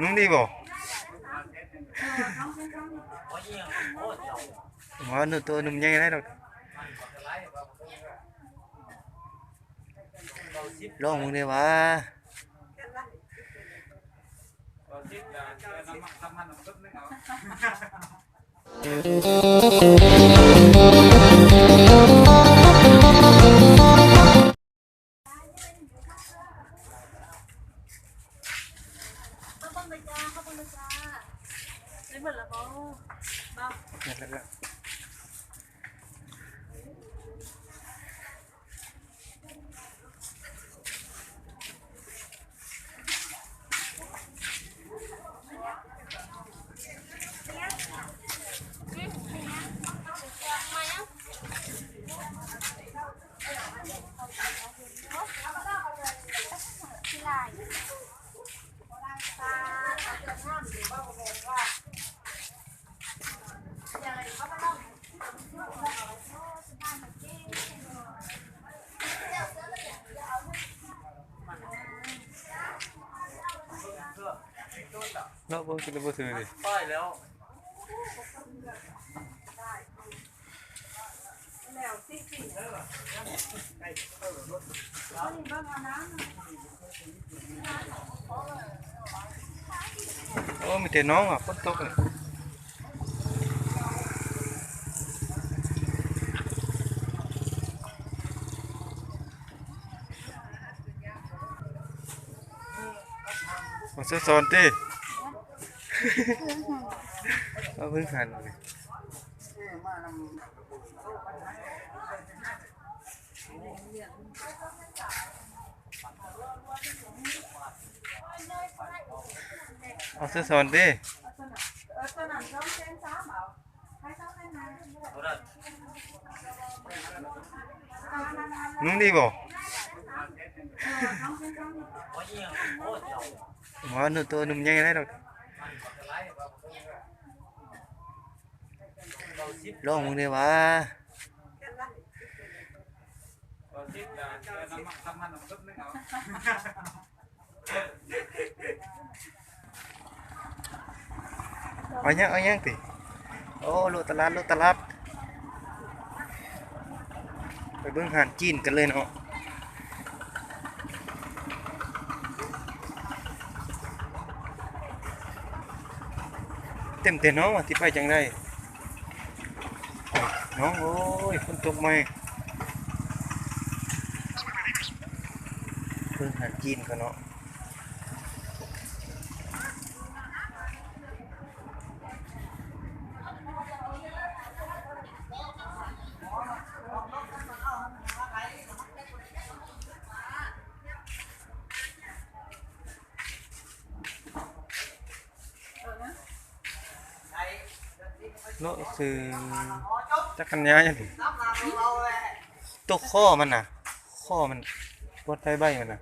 ນຸ່ງດີບໍ່? ວ່າໜຸ່ມໂຕໜຸ່ມໃຫຍ່ໄດ້ດອກ. ລອງເບິ່ງເດ້ວ່າ. ເຂົ້າເບິ່ງເລີຍຈ້າ ເຂົ້າເບິ່ງເລີຍຈ້າ. ໄດ້ເບິດແລ້ວບໍ່? ບໍ່ ເບິດແລ້ວ. ເນາະ ເບິ່ງກິນແລ້ວບໍ່ຖືເດ້. ໂອ້ ມີແຕ່ໜອງວ່າ ຝົນຕົກນີ້. ບໍ່ສອນຕິ ເອົາເບິ່ງຫັ້ນ. ເອົາສອນຕິ ນຸ່ງດີບໍ່? ວ່າໜຸ່ມໂຕໜຸ່ມໃຫຍ່ໄດ້ດອກ. ລອງເບິ່ງເດ້ວ່າ. ເອົາຫຍັງ ເອົາຫຍັງຕິ? ໂອ້ ເລາະຕະຫຼາດ ເລາະຕະຫຼາດ ໄປເບິ່ງຮ້ານຈີນກັນເລີຍເນາະ. ເຕັມແຕ່ນ້ອງວ່າຊິໄປຈັ່ງໃດເນາະ. ໂອ້ຍ ຝົນຕົກໃໝ່ ເບິ່ງຮ້ານຈີນເຂົາເນາະ. ເນາະ ຊື້ຈັກກັນຍາຫຍັງ ໂຕຄໍມັນນະ ຄໍມັນ ປອດໄຟໃບມັນນະ.